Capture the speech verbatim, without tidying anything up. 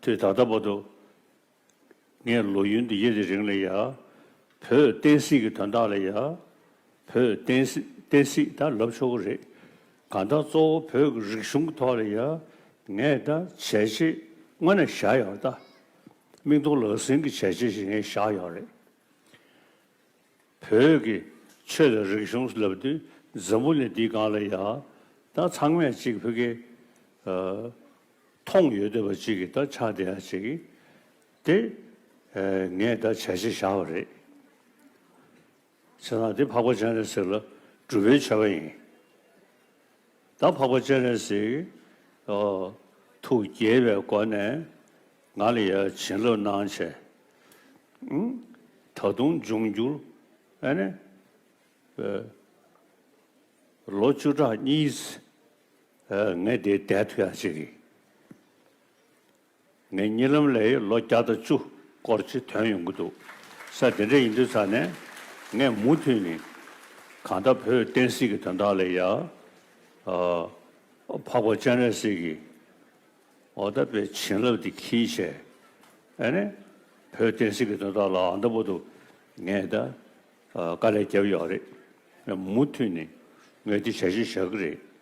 དུས་ད་ལྟ་བར་དུ་ངས་ལོ་ཡུན་འདི་ཡི་དེ་རིང་ལ་ཡ། བོད་བསྟན་སྲིད་ཀྱི་དོན་དག་ལ་ཡ། བོད་བསྟན་སྲིད་བསྟན་སྲིད་ད་ལབ་ཆོག་གི་རེད། གང་ལྟར་གཙོ་བོ་བོད་ཀྱི་རིག་གཞུང་གི་ཐོག་ལ་ཡ། ངས་ད་བྱས་རྗེས་དངོས་གནས་བཞག་ཡོད་ད། མིག་མཐོང་ལག་ཟིན་གྱི་བྱས་རྗེས་ཤིག་ངས་བཞག་ཡོད་རེད། བོད་ཀྱི་ཆོས་དང་རིག་གཞུང་ལབ་དུས་འཛམ་བུ་གླིང་འདིའི་སྒང་ལ་ཡ། ད་ཚང་མས་གཅིག་བོད་ཀྱི་ཨ། མཐོང་ཡོད་བསྡད་པ་གཅིག་གི་ད་ཆ་དེ་ཡ་གཅིག་གི་དེ་ཨ། ངས་ད་བྱས་རྗེས་བཞག་པ་རེད། བྱས་ཙང་དེ་འཕགས་པ་སྤྱན་རས་གཟིགས་ལ་སྒྲུབ་པའི་མཆོད་པ་ཡིན། ད་འཕགས་པ་སྤྱན་རས་གཟིགས་ཨ། ཐུགས་དགྱེས་པའི་སྒོ་ནས་ང་ལ་ཡ་བྱིན་རླབས་གནང་བྱས། ཨང་། ད་དུང་འབྱུང་འགྱུར་ཨ་ནི་ཨ། ལོ་བཅུ་ཕྲག་གཉིས་ཨ། ངས་དེ་བསྡད་ཐུབ་ཡ་ཅིག་གི། ངས་གཉིད་ལམ་ལས་ལོ་བརྒྱ་དང་བཅུ་སྐོར་ཅིག་ཐོན་ཡོང་གི་འདུག་ས། དེ་འདྲ་ཡིན་དུས་ཙང་ནས་ངས་མུ་མཐུད་ནས་གང་ལྟར་བོད་བསྟན་སྲིད་ཀྱི་དོན་དག་ལ་ཡ། ཨ། འཕགས་པ་སྤྱན་རས་གཟིགས་ཀྱི་འོ་ད་དཔེ་བྱིན་རླབས་དེ་འཁྱེར་བྱས། ཨ་ནི་བོད་བསྟན་སྲིད་ཀྱི་དོན་དག་ལ་ཨ་ད་བར་དུ་ངས་ད་ཨ། དཀའ་ལས་བརྒྱབ་ཡོད་རེད། མུ་མཐུད་ནས་ངས་དེ་བྱ་གཞི་བཞག་གི་རེད།